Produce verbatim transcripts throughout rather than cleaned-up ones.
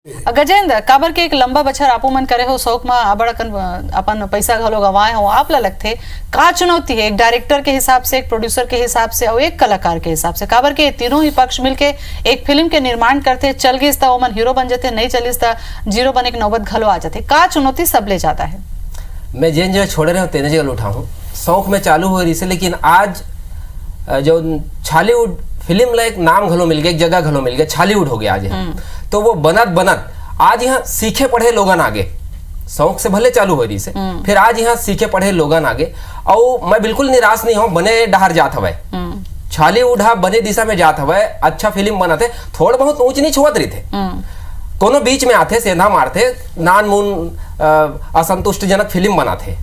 गजेंद्र, काबर के एक लंबा बछर आपो मन करे हो, शौक म अबड़ अकन, अ, अपन पैसा घलो गंवाए हो, आप ला लगथे का चुनौती है एक डायरेक्टर के हिसाब से, एक प्रोड्यूसर के हिसाब से अउ एक कलाकार के हिसाब से? काबर के तीनों ही पक्ष मिलके एक फिल्म के निर्माण करथे, चल गिस त ओमन हीरो बन जथे, नहीं चलिस त जीरो बने के नौबत घलो आ जथे। का चुनौती सबले ज्यादा है? मैं जेन जगह छोड़े रहे हूँ तेने जगह उठाहूँ। शौक में चालू हो रही से, लेकिन आज अ, जो छालीवुड फिल्म ला एक नाम घलो मिल गया, एक जगह घलो मिल गया, छालीवुड हो गया आज यहाँ। तो वो बनत बनत आज यहाँ सीखे पढ़े लोगन आगे, शौक से भले चालू हो रही से, फिर आज यहाँ सीखे पढ़े लोगन आगे। और मैं बिल्कुल निराश नहीं हूँ, बने डहर जात हवय। छालीवुड हा बने दिशा में जात हवय, अच्छा फिल्म बनत हे, थोड़ बहुत ऊंच नीच होत रहिथे, कोनो बीच में आथे, सेंधा मारथे, नान मुन, अ, असंतुष्टिजनक फिल्म बनाथे।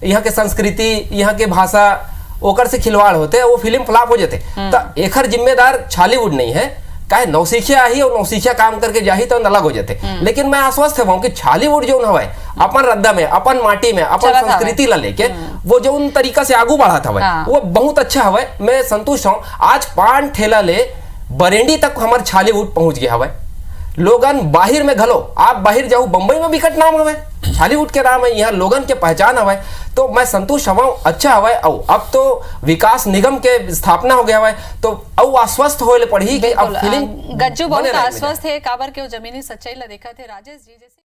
यहाँ के संस्कृति, यहाँ के भाषा, ओकर से खिलवाड़ होथे, वो फिल्म फ्लॉप हो जाथे। त एखर जिम्मेदार छालीवुड नहीं है, काहे नौसिखिया आही और नौसिखिया काम करके जाही तो अलग हो जाथे। लेकिन मैं आश्वस्त हवं कि छालीवुड जोन हवय, अपन रद्दा में, अपन माटी में, अपन चलत हवय। संस्कृति ला लेके वो जोन तरीका से आगू बढ़त हवय, हाँ। वो बहुत अच्छा हवय। मैं संतुष्ट हूँ। आज पान ठेला ले बरेंडी तक हमर छालीवुड पहुंच गया हवय। लोगन बाहिर में घलो, आप बाहिर जाऊ, बम्बई में बिकट नाम हवय, छालीवुड के नाम है, यहाँ लोगन के पहचान हवय। तो मैं संतुष्ट हवं, अच्छा हवय। अउ अब तो विकास निगम के स्थापना हो गया हवय, तो अउ आश्वस्त होए ले पड़ही कि अब बिल्कुल, फिल्म अ, गज्जू बने बहुत लायक में आश्वस्त है, काबर के वो जमीनी सच्चाई ला देखत हे। राजेश जी, जैसे